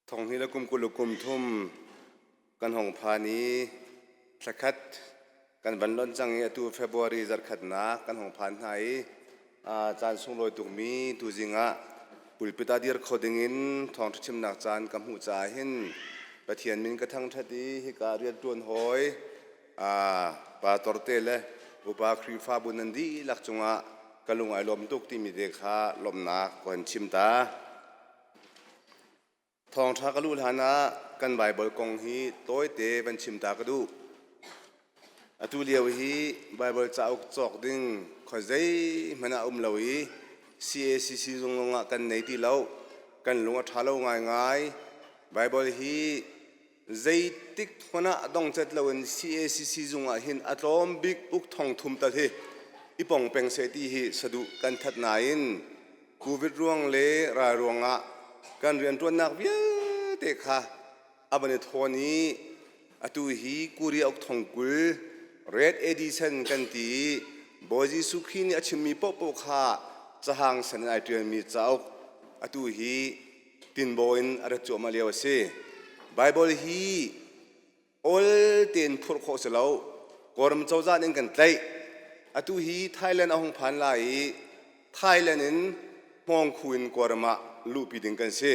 Thonghnih le kum 20 le kum thum kan hong phan i thlakhat kan van lonh cang i atu February zarkhatnak kan hong phan hna i caan sunglawi tukmi tuzing ah pulpit ah dir kho dingin thawngṭha chimnak caan ka hmuh caah hin Pathian min ka thangṭhat i hika rianṭuan hawi pastor te le upa Khrihfabu nan dihlak cungah ka lung ai lawm tuk timi te kha lawmhnak ka hun chim ta. Thawngṭha ka luh hlan ah kan Baibal kong hi tawite van chim ta ka duh. Atu lio hi Baibal cauk cawk ding khuazei hmanh ah um lo i CACC zung zong ah kan nei ti lo. Kan lung a ṭha lo ngaingai. Baibal hi zeitik hmanh ah dongcat loin CACC zung ah hin a tlawm bik uk thong thum tal hi i pong peng seh ti hi saduh kan that nain Covid ruang le ral ruangah kan rianṭuannak vialte kha a van i thawn i atu hi Korea uk thong 20 Red Edison kan ti i Bawi Jesuh Khrih nih a chimmi paohpaoh kha cahang san in ai ṭialmi cauk atu hi tinbaw in a rat cuahmah lio a si. Baibal hi Awl tein phurh khawh si lo. Kawlram cozah nih an kan tlaih. Atu hi Thailand a hung phan lai i Thailand in hmawngkhu in Kawlram ah luhpi ding kan si.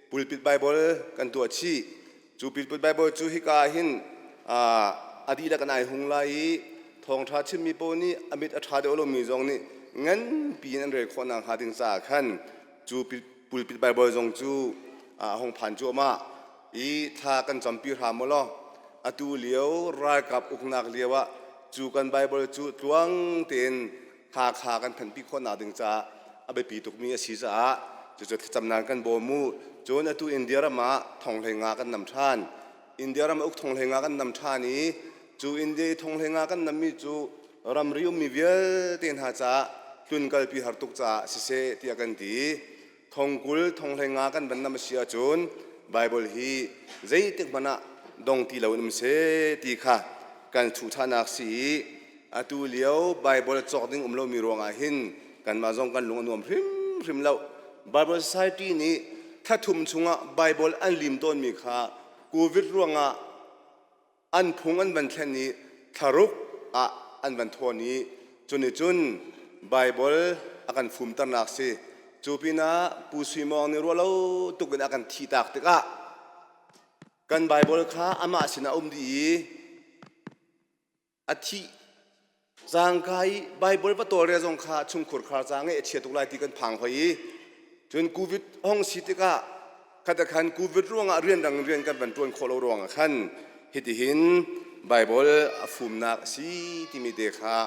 Pulpit Bible kan tuah chih. Cu pulpit Bible cu hika ah hin a dihlak in ai hung lai i thawngṭha chimmi paoh nih a mit a ṭha deuh lomi zong nih nganpi in an rel khawh nakhnga ding caah khan cu pulpit Bible zong cu a hung phan cuahmah. I thla kan campi hram u law atu lio ralkap uknak lio ah cu kan Bible cu tluang tein Hakha kan phanhpi khawhnak ding caah a biapi tukmi a si caah cucu thlacamnak kan bawm u. Cun atu India ram ah thonghlei nga kan nam ṭhan. India ram uk thonghlei nga kan nam ṭhan i cu India i thonghlei nga kan nammi cu ramri ummi vialte hna caah tlunkalpi har tuk caah siseh tiah kan ti. Thongkul thonghlei nga kan van nam a si ahcun Baibal hi zeitik hmanh ah dong ti loin um seh ti kha kan chuhṭhanak si i atu lio Baibal cawk ding um lomi ruangah hin kanmah zong kan lung a nuam hrimhrim lo. Bible Society nih thla thum chungah Baibal an lim tawnmi kha COVID ruangah an phung an van thlen i thlaruk ah an van thawn i cunih cun Baibal a kan fumternak si. Cu pinah Pu Sui Mawng nih ruah lo tuk in a kan thihtak tikah kan Baibal kha amah sinah a um dih i a thih Zaangka i Baibal va tawlrel zong kha chungkhur khar ca ngeih a chia tuk lai ti kan phang hoi i cun COVID hong si tikah khat khan COVID ruangah rianrang in rian kan van ṭuan khawh lo ruangah khan hitihin Baibal a fumnak a si timi te kha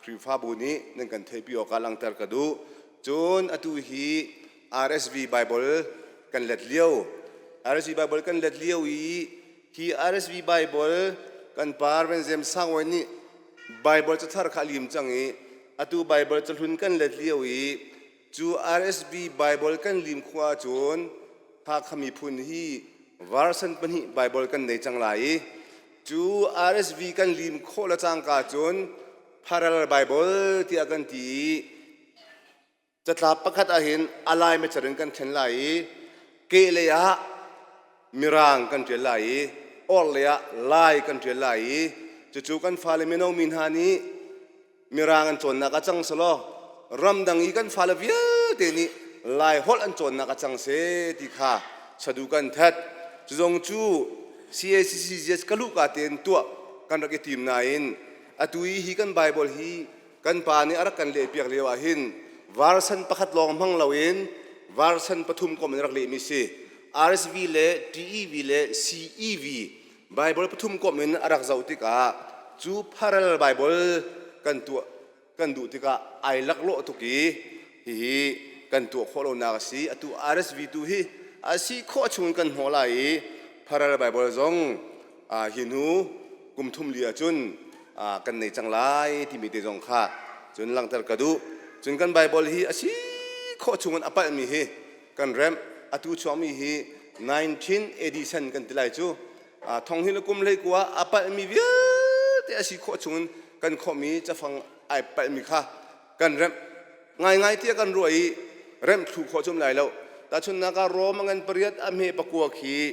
Khrihfabu nih nan kan theihpi awkah langhter ka duh. Cun atu hi RSV Baibal kan let lio. RSV Baibal kan let lio i Hi RSV Bible kan pa Rev. James Sangwe nih Bible cathar kha a lim cang i atu Bible cahlun kan let lio i cu RSV Bible kan lim khua ahcun Hakha miphun hi version pahnih Bible kan nei cang lai i cu RSV kan lim khawh le cangka cun Parallel Bible tiah kan ti i Catlap pakhat ahhin a lai mecer in kan ṭhen lai i kehlei ah Mirang kan ṭial lai i orhlei ah Lai kan ṭial lai i cucu kan fale mino mi hna nih Mirang an cawnnak ah cang selaw ramdang i kan fale vialte nih Lai holh an cawnnak ah cang seh ti kha sadu kan that. Cuzong cu CACCGS ka luhka tein tuah kan rak i tim nain atu i hi kan Bible hi Kan pa nih a rak kan lehpiak lio ah hin version pakhat lawng hmang loin version pathum kom in rak lehmi si. RSV le TEV le CEV Bible pathum kom in a rak zoh tikah cu parallel Bible kan tuah kan duh tikah ai laklawh tuk i hihi kan tuah khawh lonak a si. Atu RSV tu hi a si khawh chung in kan hnawh lai i parallel Bible zong hi hnu kum thum li ahcun kan nei cang lai timi te zong kha cun langhter ka duh. Cun kan Bible hi a si khawh chungin a palhmi hi kan remh. Atu chuakmi hi 19 edition kan ti lai cu. Thong hi le kum hlei kua a palhmi vialte a si khawh chungin kan khawhmi cafang ai palhmi kha kan remh ngaingai tiah kan ruah i remh thlu khawh cum lai lo. Tahchunhnak ah Rom a ngan pariat a hme pakua khi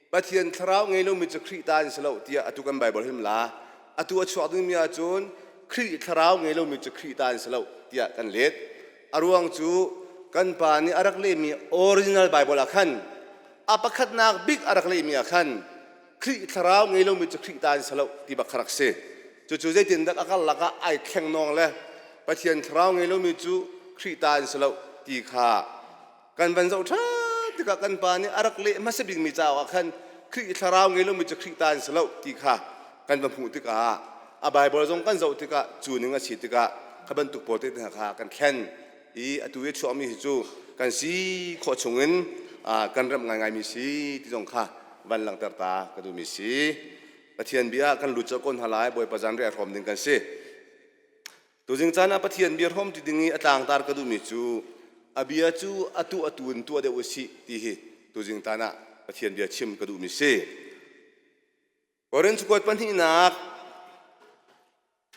Pathian thlarau ngei lomi cu Khrih ta an si lo tiah atu kan Bible him la. Atu a chuak dingmi ahcun Khrih thlarau ngei lomi cu Khrih ta an si lo tiah kan let. A ruang cu kan pa nih a rak lehmi original Bible ah khan a pakhatnak bik a rak lehmi ah khan Khrih thlarau ngei lomi cu Khrih ta an si lo ti bak kha rak si. Cucu zeitindah a karlak ah ai thleng nawng le Pathian thlarau ngei lomi cu Khrih ta an si lo ti kha kan van zoh ṭhan tikah kan pa nih a rak leh hmasa bikmi cauk ah khan Khrih thlarau ngei lomi cu Khrih ta an si lo ti kha kan va hmuh tikah a Baibal zong kan zoh tikah cu ning a si tikah kha bantuk pawl te hna kha kan thlen i atu i chuakmi hi cu kan si khawh chungin kan remh ngaingaimi si ti zong kha van langhter ta ka duhmi si. Pathian bia kan lut colh ko hna lai Bawipa zanriah hrawm ding kan si. Tuzing caan ah Pathian bia hrawm ti ding i a tlangtar ka duhmi cu a bia cu atu atu in tuah deuh usih ti hi tuzing tan ah Pathian bia chim ka duhmi si. Korinth cakuat pahnihnak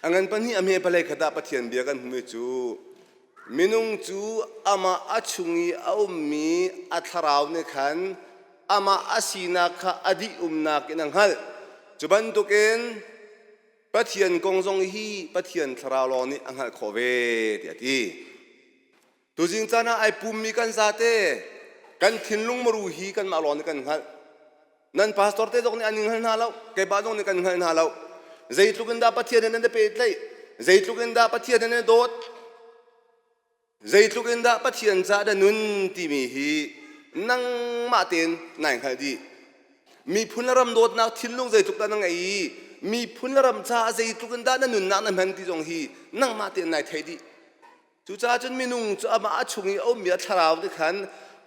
a ngan pahnih a hme palei khat ah Pathian bia kan hmuhmi cu minung cu amah a chung i a ummi a thlarau nih khan amah a sinak kha a dih umnak in a hngalh. Cu bantukin Pathian kong zong hi Pathian thlarau lawng nih a hngalh khawh ve tiah a ti. Tuzing caan ah ai pummi kan zate kan thinlung maru hi kanmah lawng nih kan hngalh. Nan pastor te zong nih an in hngal hna lo, keimah zong nih kan hngal hna lo. Zeitluk in dah Pathian he nan i pehtlaih, zeitluk in dah Pathian he nan i dawt, Zeitluk in dah Pathian caah na nun timi hi nangmah tein nai hngalh dih. Miphun le ram dawtnak thinlung zeitluk dah na ngeih i miphun le ram caah zeitluk in dah na nunnak na hman ti zong hi nangmah tein nai theih dih. Cucaah cun minung cu amah a chung i a ummi a thlarau nih khan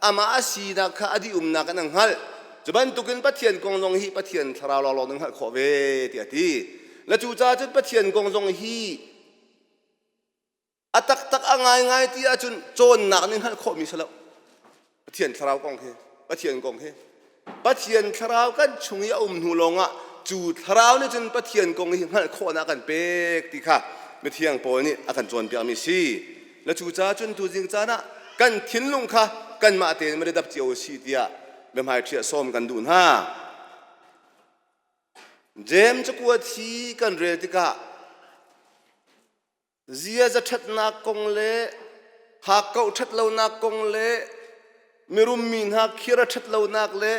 amah a sinak kha a dih-umnak in a hngalh. Cu bantukin Pathian kong zong hi Pathian thlarau lawnglawng nih hngalh khawh ve tiah a ti. Le cucaah cun Pathian kong zong hi A taktak a ngaingai ti ahcun cawnnak nih hngalh khawhmi si lo. Pathian thlarau kong hi, Pathian kong hi. Pathian thlarau kan chung i a um hnu lawngah cu thlarau nih cun Pathian kong hi hngalh khawhnak a kan pek ti kha mithiang Paul nih a kan cawnpiakmi si. Le cucaah cun tuzing caan ah kan thinlung kha kanmah tein va dap cio u sih tiah biahmai ṭhiah sawm kan duh hna. Jeim cakuat hi kan rel tikah Ziaza ṭhatnak kong le hakkauh ṭhat lonak kong le mirum mi hna khir a ṭhat lonak le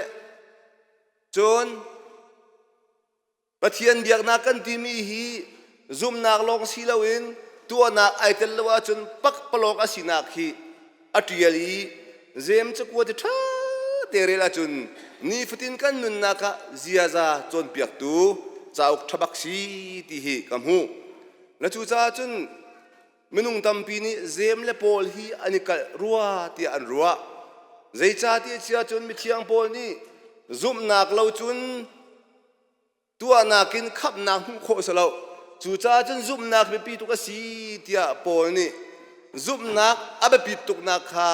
cun Pathian biaknak kan timi hi zumhnak lawng si loin tuahnak ai tel lo ahcun pakpalawng a sinak hi a ṭial i Jeim cakuat i ṭha te rel ahcun nifatin kan nunnak ah ziaza cawnpiaktu cauk ṭha bak si ti hi ka hmuh. Na cucaah cun minung tampi nih Jeim le Paul hi an i kalh rua tiah an ruah. Zeicahtiah si ahcun mithiang Paul nih zumhnak lo cun tuahnak in khamhnak hmuh khawh a si lo. Cucaah cun zumhnak biapi tuk a si tiah Paul nih zumhnak a biapit tuknak kha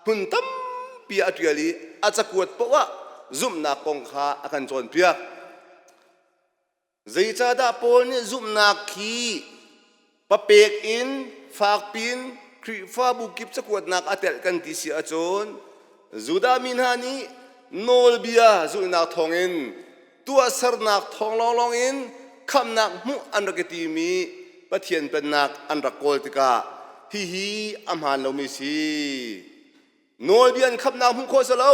hmun tampi a ṭial i a cakuat paoh ah zumhnak kong kha a kan cawnpiak. Zeicahdah Paul nih zumhnak hi papek in fakpin Khrihfabu kip cakuatnak a telh kan ti si ahcun Judah mi hna nih nawlbia zulhnak thawngin tuahsernak thawng lawnglawng in khamhnak hmuh an rak i timi Pathian Pennak an rak kawl tikah hihi a hmaan lomi si. Nawlbia in khamhnak hmuh khawh si lo.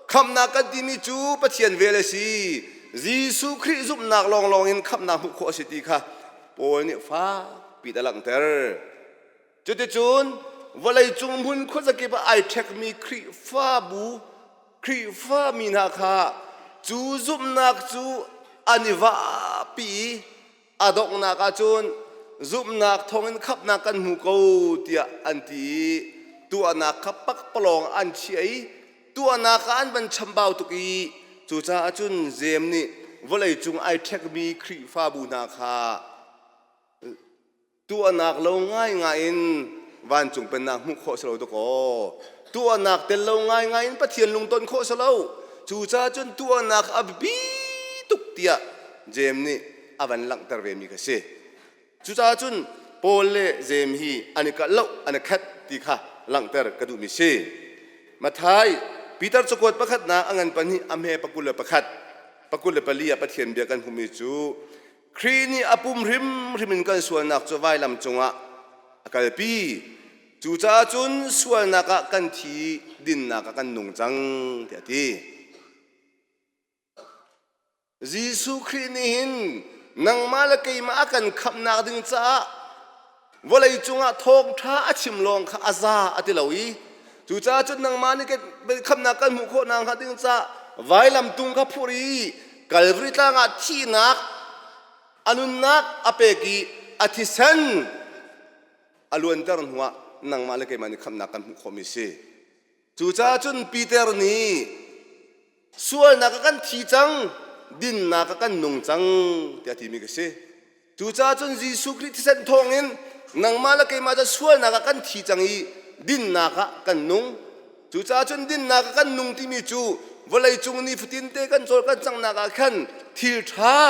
Khamhnak kan timi cu Pathian vel a si. Jesuh Khrih zumhnak lawnglawng in khamhnak hmuh khawh a si ti kha Paul nih fakpi a langhter. Cuticun vawleicung hmun khuazakip ah ai ṭhekmi Khrihfabu Khrihfami hna kha cu zumhnak cu an i vahpi i A donghnak ahcun zumhnak thawngin khamhnak kan hmu ko tiah an ti i tuahnak kha pakpalawng an chiah i tuahnak ah an van chambau tuk i cucaah cun Jeim nih vawleicung ai ṭhekmi Khrihfabu hna kha tuahnak lo ngaingai in vancung pennak hmuh khawh si lo dakaw tuahnak tel lo ngaingai in Pathian lungton khawh si lo cucaah cun tuahnak a biapi tuk tiah Jeim nih a van langhter ve mi kha si cucaah cun Paul le Jeim hi an i kalh lo an i khat ti kha langhter ka duhmi si. Mathai Peter cakuat pakhatnak a ngan pahnih a hme pakul le pakhat pakul le pali ah Pathian bia kan hmuhmi cu Khrih nih a pum hrimhrim in kan sualnak cu vailam cungah a kalpi. Cucaah cun sualnak ah kan thi, dinnak ah kan nung cang tiah a ti. Jesuh Khrih nih hin nangmah le keimah a kan khamhnak ding caah vawlei cungah thawngṭha a chim lawng kha a za a ti lo i cucaah cun nangmah nih khamhnak kan hmuh khawh nakhnga ding caah vailam tung kha phur i Kalvari tlang ah thihnak a nunnak a pek i a thisen a luanter hnuah nangmah le keimah nih khamhnak kan hmuh khawhmi si. Cucaah cun Peter nih sualnak ah kan thi cang, dinnak ah kan nung cang tiah a timi ka si. Cucaah cun Jesuh Khrih thisen thawngin nangmah le keimah cu sualnak ah kan thi cang i dinnak ah kan nung. Cucaah cun dinnak ah kan nung timi cu vawleicung nifatin te kan cawl kan canghnak ah khan thil ṭha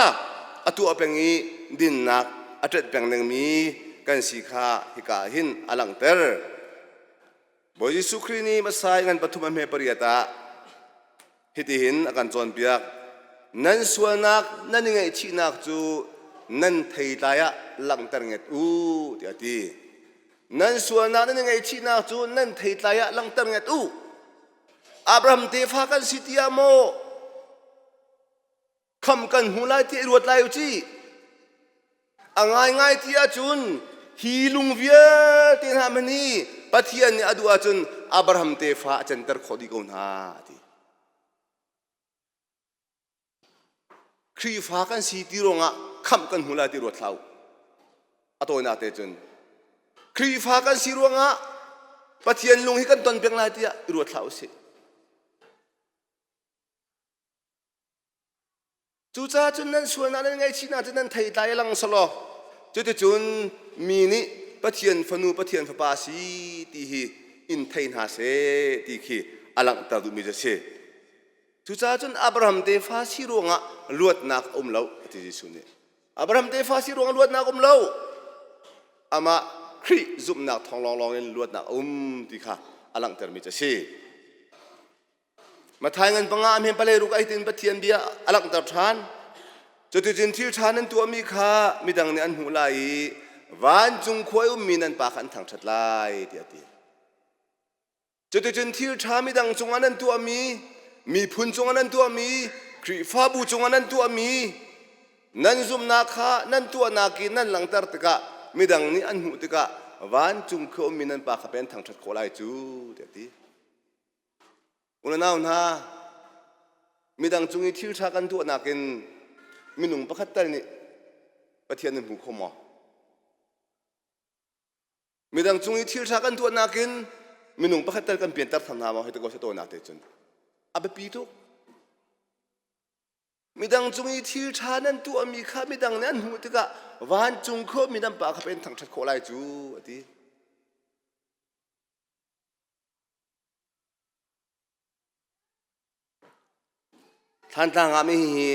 a tuah peng i dinnak a ṭet peng dingmi kan si kha hika ah hin a langhter. Bawi Jesuh Khrih nih Messiah ngan pathum a hme pariat ah hitihin a kan cawnpiak. Nan sualnak nan i ngaihchihnak cu nan theitlai ah langhter nget u tiah a ti. Nan sualnak nan i ngaihchihnak cu nan theitlai ah langhter nget u. Abraham tefa kan si tiah maw kham kan hmu lai ti i ruat lai u ci. A ngaingai ti ahcun hi lung vialte hna hmanh hi Pathian nih a duh ahcun Abraham tefa a canter khawh dih ko hna a ti. Khrihfa kan si ti ruangah khamh kan hmu lai ti ruat hlah u. A tawinak te cun Khrihfa kan si ruangah Pathian lung hi kan ton peng lai tiah i ruat hlah u sih. Cucaah cun nan sualnak nan ngaihchihnak cu nan theitlai a lang selaw cuticun mi nih Pathian fanu Pathian fapa si ti hi in thei hna seh ti khi a langhter duhmi cu a si. Cucaah cun Abraham tefa si ruangah luatnak a um lo a ti Jesuh nih. Abraham tefa si ruangah luatnak a um lo. Amah Khrih zumhnak thawng lawnglawng in luatnak a um ti kha a langhtermi cu a si. Mathai ngan panga a palei ruk ai tin Pathian bia a langhter ṭhan. Cuticun thil ṭha nan tuahmi kha midang nih an hmuh lai i vancung khua i ummi nan pa kha an thangṭhat lai tiah a ti. Cuticun thil ṭha midang cungah nan tuahmi, miphun cungah nan tuahmi, Khrihfabu cungah nan tuahmi, nan zumhnak kha nan tuahnak in nan langhter tikah midang nih an hmuh tikah vancung khua ummi nan pa kha pe an thangṭhat khawh lai cu tiah a ti. Unau hna, midang cung i thil ṭha kan tuahnak in minung pakhat tal nih Pathian nan hmu kho maw? Midang cung i thil ṭha kan tuahnak in minung pakhat tal kan pianter tham hna maw? Hei ti ko seh tawinak te cun. A biapi tuk. Midang cung i thil ṭha nan tuahmi kha midang nih an hmuh tikah vancung khuami nan pa kha pen thangṭhat khawh lai cu a ti. Thlantlang ah mi hi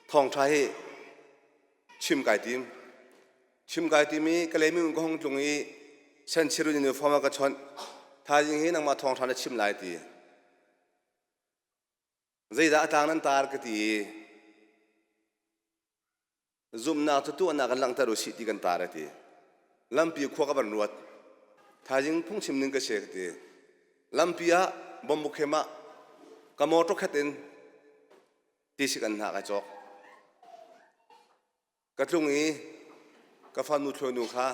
thawngṭha hi chim kai tim. Chim kai tim i Kalay ka hung tlung i Senchirun uniform a ka chawnh. Thaizing hi nangmah thawngṭha na chim lai ti. Zeidah a tlang nan tar ka ti i Zumhnak cu tuahnak in langhter u sih ti kan tar a ti. Lampi khua ka van ruat. Thaizing phungchim ning ka si ka ti. Lampi ah bombukhem ah ka motor khat in tisik an hna kai cawk. Ka tlung i ka fanu thluanu kha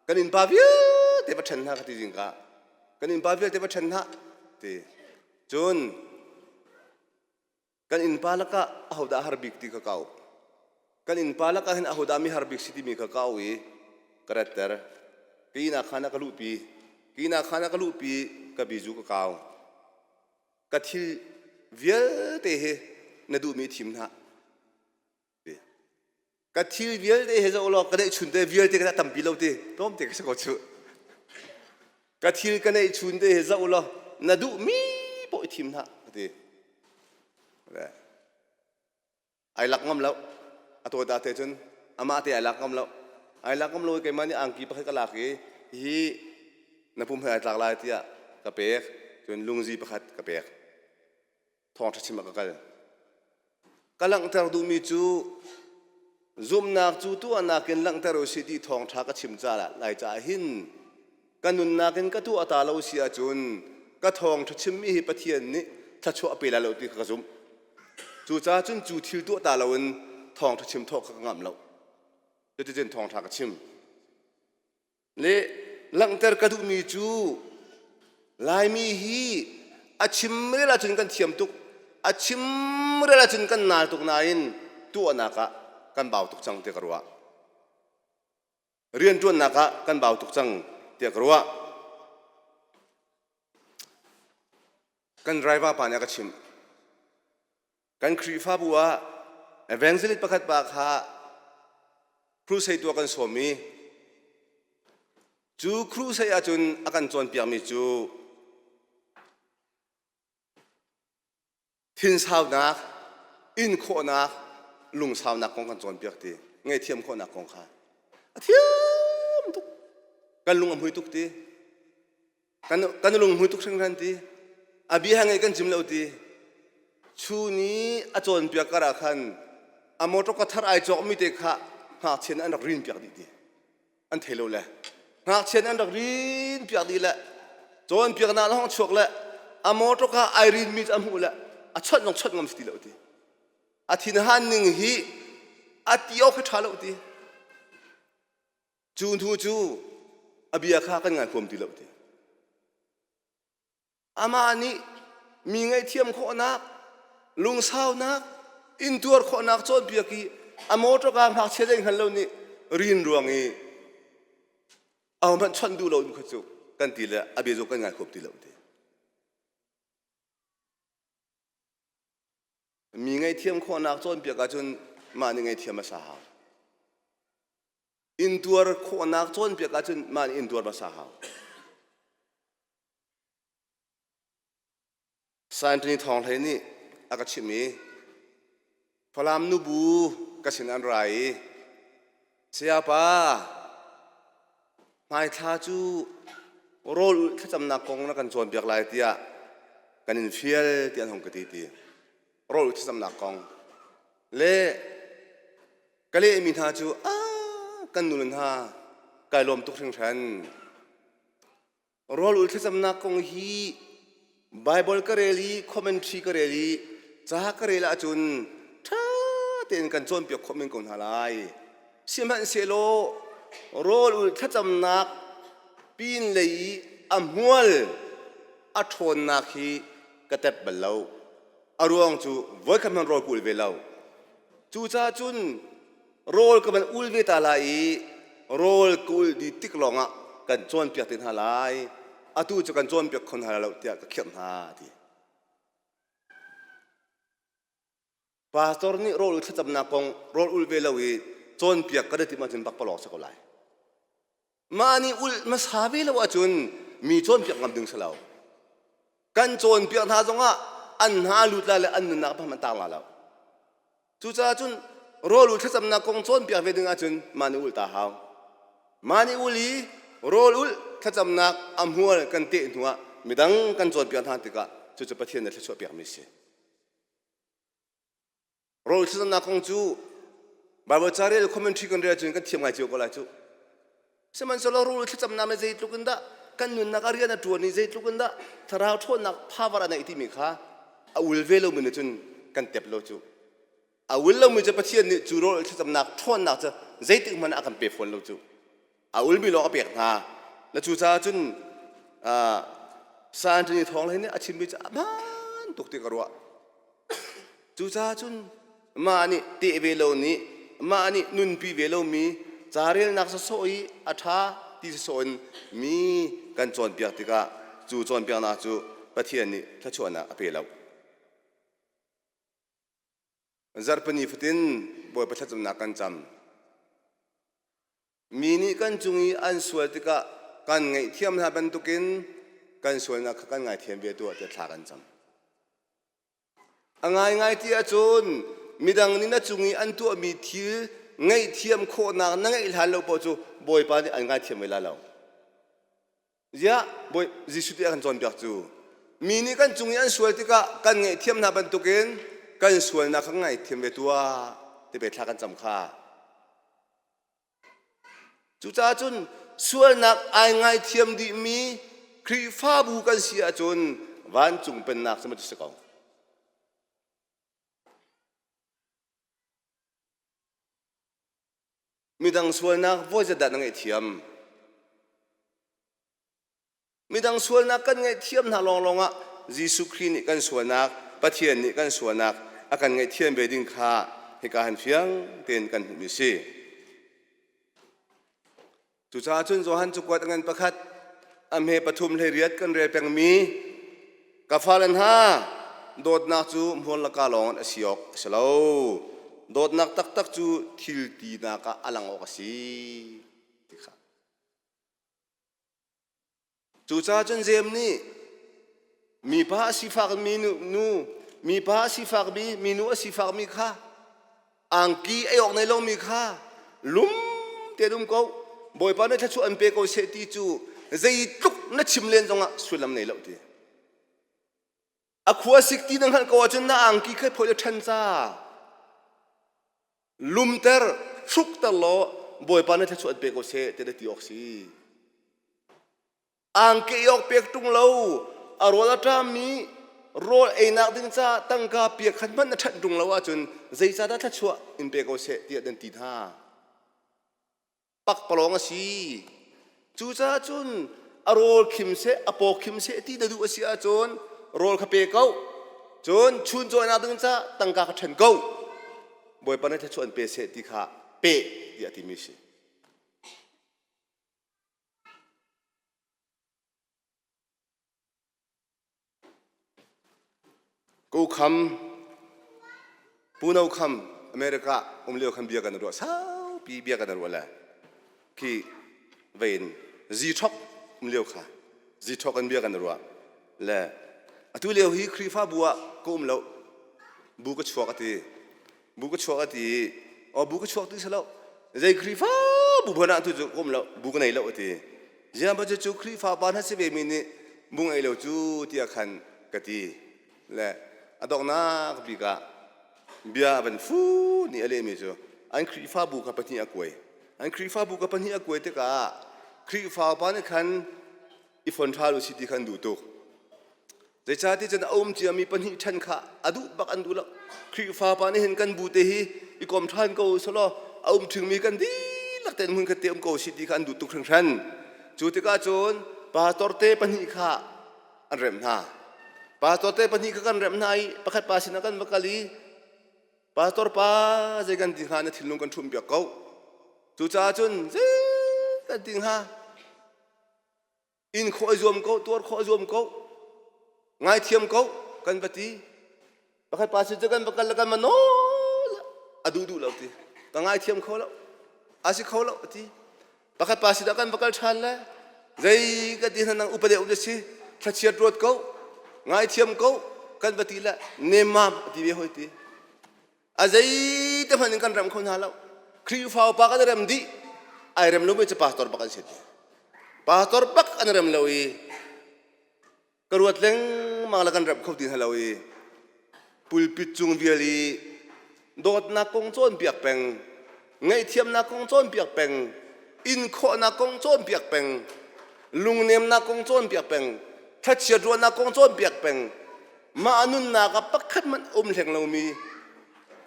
kan innpa vialte va ṭhen hna ka ti zingka. Kan innpa vialte va ṭhen hna ti. Cun Kan innpa lakah ahodah har bik ti kha kau. Kan innpa lakah hin ahodah mi har bik si timi kha kau i ka ratter. Ka ihnak khan a ka luhpi. Ka ihnak khan a ka luhpi ka bizu ka kau. Ka thil vialte hi na duhmi thim hna. Ka thil vialte he zoh law ka neihchun te vialte ka tampi lo ti tlawmte ka si ko cu. Ka thil ka neihchun te he zoh law na duhmi poh i thim hna ka ti. Ai lak ngam lo. A tawta te cun amah te ai lak ngam lo. Ai lak ngam lo i keimah nih angki pakhat ka lak i hi na pum he ai tlak lai tiah. ka pek, cun lungzi pakhat ka pek. Thawngṭha chim ah ka kal. Ka langhter duhmi cu zumhnak cu tuahnak in langhter u sih ti thawngṭha ka chim ca lai caah hin ka nunnak in ka tuah ta lo si ahcun ka thawngṭha chimmi hi Pathian nih thluachuah a pe lai lo ti kha ka zumh. Cucaah cun cu thil tuah ta loin thawngṭha chim thawh kha ka ngamh lo. Cuticun thawngṭha ka chim. Le langhter ka duhmi cu Laimi hi a chim rel ahcun kan thiam tuk, a chim rel ahcun kan naal tuk nain tuahnak ah kan bau tuk cang tiah ka ruah. Rianṭuannak ah kan bau tuk cang tiah ka ruah. Kan driver pa nih a ka chimh. Kan Khrihfabu ah evangelist pakhat pa kha crusade tuah kan sawm i cu crusade ahcun a kan cawnpiakmi cu thinsaunak, in khawhnak, lungsaunak kong kan cawnpiak ti, ngaihthiam khawhnak kong kha. A thiam tuk. Kan lung a hmui tuk ti. Kan kan lung hmui tuk hringhran ti. A bia ngeih kan cim lo ti. Chu ni a cawnpiak kar ah khan a motor ka thar ai cawkmi te kha ngakchia nih an rak rin piak dih ti. An thei lo le. Ngakchia nih an rak rin piak dih le cawnpiaknak na hong chuak le a motor ka ai rinmi cu a hmuh le a chawnh zong chawnh ngam si ti lo ti. A thinhan ning hi a ti awk hi ṭha lo ti. Cu hnu cu a bia kha kan ngai huam ti lo ti. Amah nih mi ngaihthiam khawhnak, lungsaunak, intuar khawhnak cawnpiak i a motor ka ngakchia zei hngal lo nih rin ruang i ahohmanh chawnh duh lo in kha cu kan ti le a bia cu kan ngai huam ti lo ti. Mi ngaihthiam khawhnak cawnpiak ahcun mah nih ngaihthiam a sa hau. Intuar khawhnak cawnpiak ahcun mah nih intuar hmasa hau. Santini Thawng Hlei nih a ka chimh i Falam nubu ka sin an ra i Sayapa hmaithla cu rawl ulh thlacamnak kong na kan cawnpiak lai tiah kan in fial tiah an hung ka ti ti rawl ulh thlacamnak kong le Ka lehmi hna cu a kan nu le hna kai lawm tuk hringhran. Rawl ul thlacamnak kong hi Bible ka rel i commentary ka rel i ca ka rel ahcun ṭha tein kan cawnpiak khawh men ko hna lai. Sihmanhsehlaw rawl ul thlacamnak pin lei i a hmual a ṭhawnnak hi ka tep bal lo. A ruang cu voikhat hmanh rawl ka ul ve lo. Cucaah cun rawl ka van ul ve ta lai i rawl ka ul dih tik lawngah kan cawnpiak te hna lai. Atu cu kan cawnpiak kho hna lo tiah ka khirh hna a ti. Pastor nih rawl ul thlacamnak kong rawl ul ve lo i cawnpiak kan i timh ahcun pakpalawng si ko lai. Mah nih ulh hmasa ve lo ahcun mi cawnpiak ngam ding si lo. Kan cawnpiak hna zongah an hna lut lai le an nunnak hmanh an tang la lo. Cucaah cun rawl ul thlacamnak kong cawnpiak ve ding ahcun mah nih ulh ta hau. Mah nih ul i rawl ulh thlacamnak a hmual kan teh hnuah midang kan cawnpiak hna tikah cucu Pathian nih thluachuah piakmi a si. Rawl thlacamnak kong cu Bible ca rel commentary kan rel cun kan thiam ngai cio ko lai cu. Sihmanhsehlaw rawl thlacamnak nih zeitluk in dah kan nunnak ah rian a ṭuan i zeitluk in dah thlarau ṭhawnnak power a neih timi kha a ul ve lomi nih cun kan tep lo cu. A ul lomi cu Pathian nih cu rawl thlacamnak ṭhawnnak cu zeitik hmanh ah a kan pe fawn lo cu. A ulmi lawng a pek hna. Na cucaah cun Sa Anthony Thawng hlei nih a chimmi cu a hmaan tuk ti ka ruah. Cucaah cun mah nih teh ve lo nih mah nih nunpi ve lomi ca relnak sawsawh i a ṭha ti sawsawh in mi kan cawnpiak tikah cu cawnpiaknak cu Pathian nih thluachuahnak a pe lo. Zarhpini fatin Bawipa thlacamnak kan cam. Mi nih kan cung i an sual tikah kan ngaihthiam hna bantukin kan sualnak kha kan ngaithiam ve tuah tiah thla kan cam. A ngaingai ti ahcun midang nih na cung i an tuahmi thil ngaihthiam khawhnak na ngeih hlan lo paoh cu Bawipa nih an ngaithiam ve lai lo. Ziah Bawi Jesuh ti a kan cawnpiak cu mi nih kan cung i an sual tikah kan ngaihthiam hna bantukin kan sualnak kha ngaihthiam ve tuah ti pe thla kan cam kha. Cucaah cun sualnak ai ngaithiam dihmi Khrihfabu kan si ahcun vancung pennak cu si ko. Midang sualnak voi zedah na ngaihthiam? Midang sualnak kan ngaihthiam hna lawnglawng ah Jesuh Khrih nih kan sualnak, Pathian nih kan sualnak a kan ngaihthiam ve ding kha hika han fiang tein kan hmuhmi a si. Cucaah cun Johan cakuat a ngan pakhat a hme pathum 18 kan rel pengmi ka fale hna dawtnak cu hmual laka lawng a si awk a si lo. Dawtnak taktak cu thil tinak ah a lang awk a si ti kha. Cucaah cun Jeim nih mipa a sifakmi nu, mipa a sifakmi minu a sifakmi kha angki ei awk nei lomi kha lum tein um ko Bawipa nih thluachuah an pe ko seh ti cu zeitluk na chim len zongah sullam nei lo ti. A khua sik ti na hngalh ko ahcun na angki kha phoi le ṭhen ca. Lumter, hrukter law Bawipa nih thluachuah an pe ko seh ti na ti awk si. Angki ei awk pek ṭung lo, a rawl a ṭammi rawl einak ding caah tangka pia khat hmanh na ṭhanh ṭung lo ahcun zeicahdah thluachuah in pe ko seh tiah nan ti hna. Pakpalawng a si. Cucaah cun a rawl khim seh, a paw khim seh ti na duh a si ahcun rawl kha pe ko. Cun chuncawinak ding caah tangka kha ṭhen ko. Bawipa nih thluachuah an pe seh ti kha pe tiah a timi a si. Ko Kham, Pu No Kham, America um lio khan bia kan ruah saupi bia kan ruah le khi vein Zithok um lio kha Zithok in bia kan ruah le atu lio hi Khrihfabu ah ka um lo bu ka chuak ati bu ka chuak ati o bu ka chuak ti selo zei Khrihfa bu hmanh ah tu cu ka um lo bu ka nei lo ati Ziang pa cu Khrihfa pa hna si ve mi nih bu ngei lo cu tiah khan ka ti. Le a donghnak bik ah bia a van fu nih a lehmi cu an Khrihfabu kha pahnih a kuai. An Khrihfabu kha pahnih a kuai tikah Khrihfa pa nih khan i fon ṭha u si ti kha an duh tuk. Zeicahtiah cun a um ciami pahnih ṭhen kha a duh bak an duh lo. Khrihfa pa nih hin kan bu te hi i kom ṭhan ko selaw a um ṭhingmi kan dihlak tein hmunkhat te um ko si ti kha an duh tuk hringhran. Cu tikah cun pastor te pahnih kha an remh hna. Pastor te pahnih kha kan remh hna i pakhat pa sinah kan va kal i pastor pa zei kan ti hnga na thinlung kan ṭhumh piak ko. Cucaah cun zei kan ti hnga In khawh i zuam ko, tuar khawh i zuam ko, ngaithiam ko kan va ti. Pakhat pa sin cu kan va kal le kan va nawl a duh duh lo ti. Ka ngaithiam kho lo. A si kho lo ti. Pakhat pa sin ah kan va kal ṭhan le zei ka ti hna nang upa deuh na si thlachiat ruat ko ngaithiam ko kan va ti le nemmam a ti ve hoi ti. A zeite hmanh in kan rem kho hna lo. Khrihfa upa kan rem dih. Ai rem lomi cu pastor bak an si ti. Pastor bak an rem lo i ka ruat lengmang le kan rem kho ti hna lo i pulpit cung vial i dawtnak kong cawnpiak peng, ngaihthiamnak kong cawnpiak peng, in khawhnak kong cawnpiak peng, lungnemnak kong cawnpiak peng, thlachiat ruahnak kong cawnpiak peng, mah nunnak ah pakhat hmanh um hleng lomi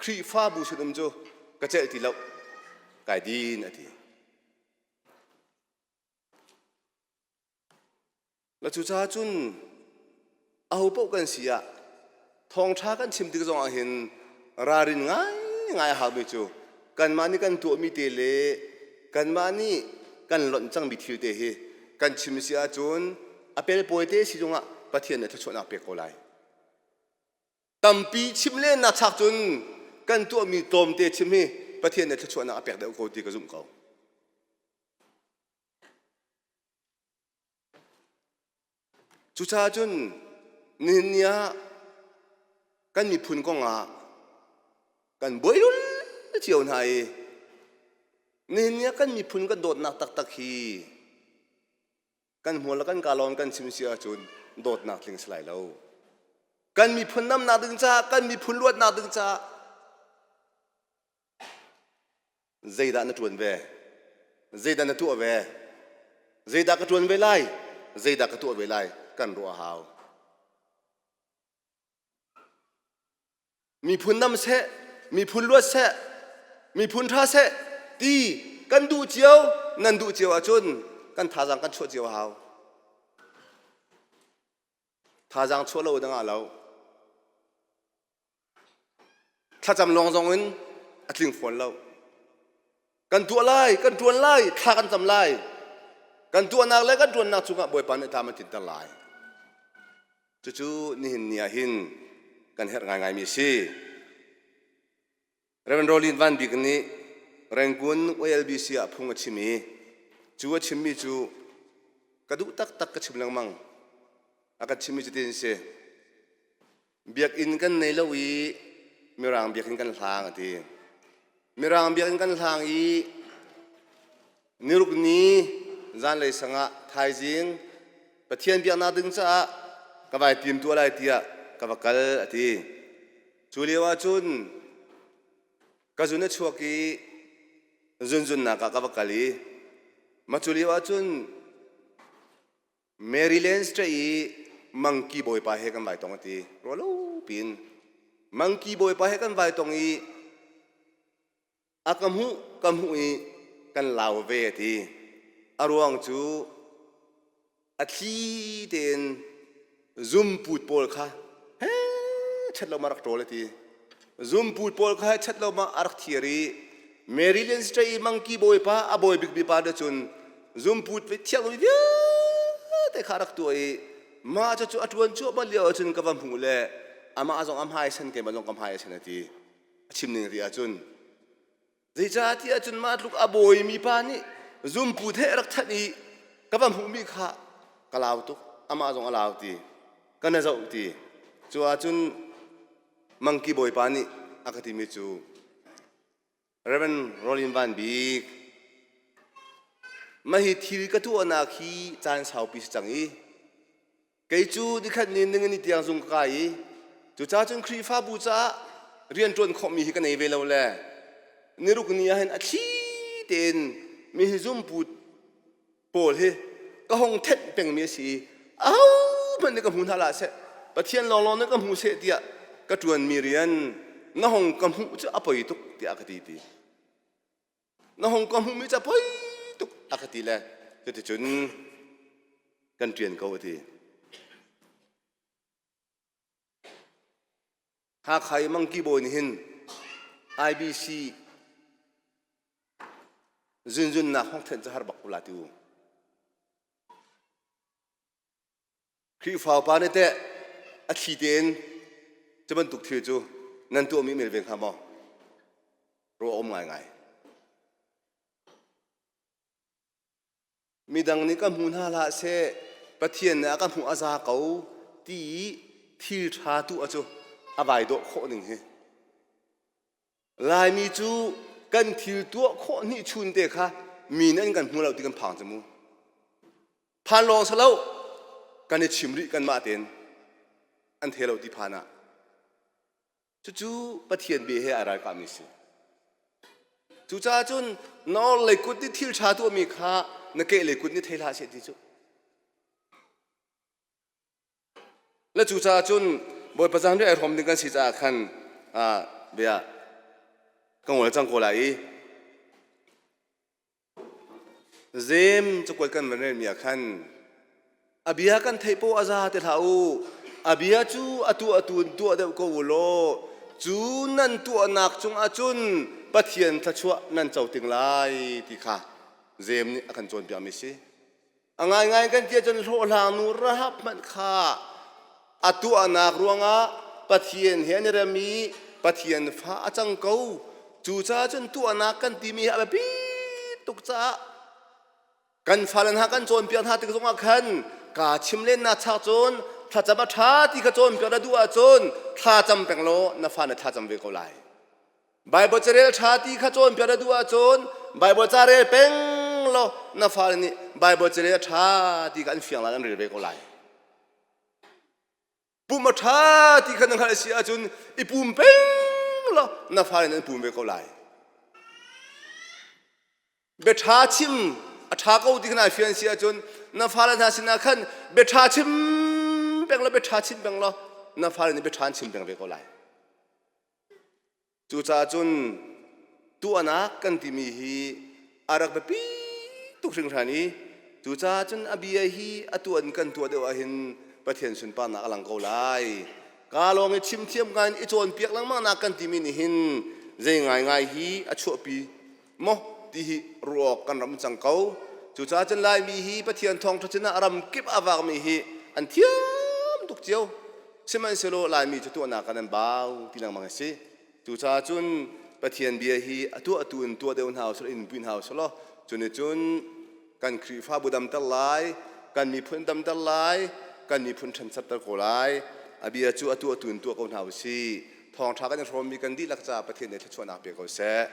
Khrihfabu sin um cu ka celh ti lo kai din a ti. La cucaah cun aho paoh kan si ah thawngṭha kan chim tik zongah hin ralrin ngaingai a haumi cu kanmah nih kan tuahmi te le kanmah nih kan lonh cangmi thil te hi kan chim si ahcun a pelpawi te si zongah Pathian nih thluachuahnak pek ko lai. Tampi chim lennak chak cun kan tuahmi tlawmte chim hi Pathian nih thluachuahnak a pek deuh ko ti ka zumh ko. Cucaah cun nihin ni ah kan miphun kongah kan buai lul cio hna i nihin ni ah kan miphun kan dawtnak taktak hi. Kan hmual le kan ka lawng kan chim si ahcun dawtnak tling si lai lo. Kan miphun namnak ding caah, kan miphun luatnak ding caah zeidah na ṭuan ve? Zeidah na tuah ve? Zeidah ka ṭuan ve lai? Zeidah ka tuah ve lai? Kan ruah a hau. Miphun nam seh, miphun luat seh, miphun ṭha seh ti kan duh cio, nan duh cio ahcun kan thazaang kan chuah cio a hau. Thazaang chuah lo dang ah lo. Thlacam lawng zong in a tling fawn lo. Kan tuah lai, kan ṭuan lai, thla kan cam lai. Kan tuahnak le kan ṭuannak cungah Bawipa nih tlam a tlinter lai. Cucu nihin ni ah hin kan herh ngaingaimi a si. Reverend Rolin Van Bik nih Rangoon YLBC ah phung a chim i cu a chimmi cu ka duh taktak ka chim lengmang. A kan chimmi cu tin si. Biakinn kan nei lo i Mirang biakinn kan hlang a ti. Mirang biakinn kan hlang i niruk ni zanlei sangah thaizing Pathian biaknak ding caah ka vai tim tuah lai tiah ka va kal a ti. Cu lio ahcun ka zun a chuak i zunzunnak ah ka va kal i mah cu lio ahcun Maryland State i mangki bawipa he kan vai tong a ti. Rualo piin mangki bawipa he kan vai tong i a ka hmuh ka hmuh i kan lau ve a ti. A ruang cu a thli tein zumput pawl kha he ṭhat lo ma rak ṭawl a ti. Zumput pawl kha ṭhat lo ma a rak thiar i Maryland State i mangki bawipa a bawi bikmi pa nih cun zumput thiang lomi vialte kha a rak tuah i mah cu a ṭuan cuahmah lio ahcun ka va hmuh le amah zong a hmai sen keimah zong ka hmai a sen a ti. A chim ning ri ahcun Zeicahtiah cun mah tluk a bawimi pa nih zumpu the rak thanh i ka va hmuhmi kha ka lau tuk amah zong a lau ti ka na zoh ti cu ahcun mangki bawipa nih a ka timi cu Reverend Rolin Van Bik mah hi thil ka tuahnak hi caan saupi si cang i Kei cu nikhat ni ningani tiang zung ka kai i cucaah cun Khrihfabu caah rianṭuan khawhmi hi ka nei ve lo le niruk ni ah hin a thli tein mi hi zumput pawl hi ka hong thenh pengmi a si i ahohmanh nih ka hmu hna hlah seh Pathian lawnglawng nih ka hmu seh tiah ka ṭuanmi rian na hong ka hmuh cu a poi tuk tiah ka ti ti. Na hong ka hmuhmi ca poi tuk a ka ti le cuticun kan ṭian ko a ti. Hakha i Mangki bawi nih hin IBC zunzunnak hong thenh cu har bak ula ti u. Khrihfa upa nih teh a thli tein cu bantuk thil cu nan tuahmi mel ve hnga maw? Ruah um ngaingai. Midang nih ka hmu hna hlah seh, Pathian nih a ka hmuh a za ko ti i thil ṭha tuah cu a vai dawh khawh ning hi. Laimi cu kan thil tuah khawh hnih chun te kha mi nih an kan hmu lo ti kan phang cu mu. Phan lawng si lo, kan i chim rih kanmah tein an the lo ti phan ah. Cucu Pathian bia he ai ralkahmi si. Cucaah cun na orhlei kut nih thil ṭha tuahmi kha na kehlei kut nih thei hlah seh ti cu. Le cucaah cun Bawipa zanriah ai hrawm ding kan si caah khan bia ka ngol cang ko lai i Zem cakuat kan van relmi ah khan a bia kan theih poah a za ti hlah u. A bia cu atu atu in tuah deuh ko u law cu nan tuahnak cungah cun Pathian thluachuah nan co ting lai ti kha Zem nih a kan cawnpiakmi si. A ngaingai kan ti ahcun hlawhhlang nu Rahab hmanh kha a tuahnak ruangah Pathian he an i rem i Pathian fa a cang ko. Cucaah cun tuahnak kan timi hi a biapi tuk caah kan fale hna kan cawnpiak hna tik zongah khan kaa chim lennak chak cun thlacam a ṭha ti kha cawnpiak na duh ahcun thlacam peng law na fa na thlacam ve ko lai. Baibal carel ṭha ti kha cawnpiak na duh ahcun Baibal ca rel peng. law na fale nih Bible carel a ṭha ti kha an fiang lai, an rel ve ko lai. Pum a ṭha ti kha na hngalh si ahcun i pum peng law na fale nih an pum ve ko lai. Bia ṭha chim a ṭha ko ti kha naa fian si ahcun na fale hna sinah khan bia ṭha chim peng law bia ṭha chim peng law na fale nih bia ṭha an chim peng ve ko lai. Cucaah cun tuahnak kan timi hi a rak biapi tuk hringhran i cucaah cun a bia hi a tuah in kan tuah deuh ahhin Pathian sunparnak a lang ko lai. Ka lawng i chim thiam ngai in i cawnpiak lengmang nak kan timi nih hin zei ngaingai hi a chuahpi maw ti hi ruah awk kan ram cang ko. Cucaah cun Laimi hi Pathian thawngṭha cun ah ram kip a vakmi hi an thiam tuk cio. Sihmanhsehlaw Laimi cu tuahnak kan an bau ti lengmang a si. Cucaah cun Pathian bia hi a tuahtu in tuah deuh hna usih in pui hna usih law cu nih cun kan Khrihfabu damter lai, kan miphun damter lai, kan miphun ṭhanchapter ko lai. A bia cu a tuahtu in tuah ko hna usih. Thawngṭha kan i hrawmmi kan dihlak caah Pathian nih thluachuahnak pe ko seh.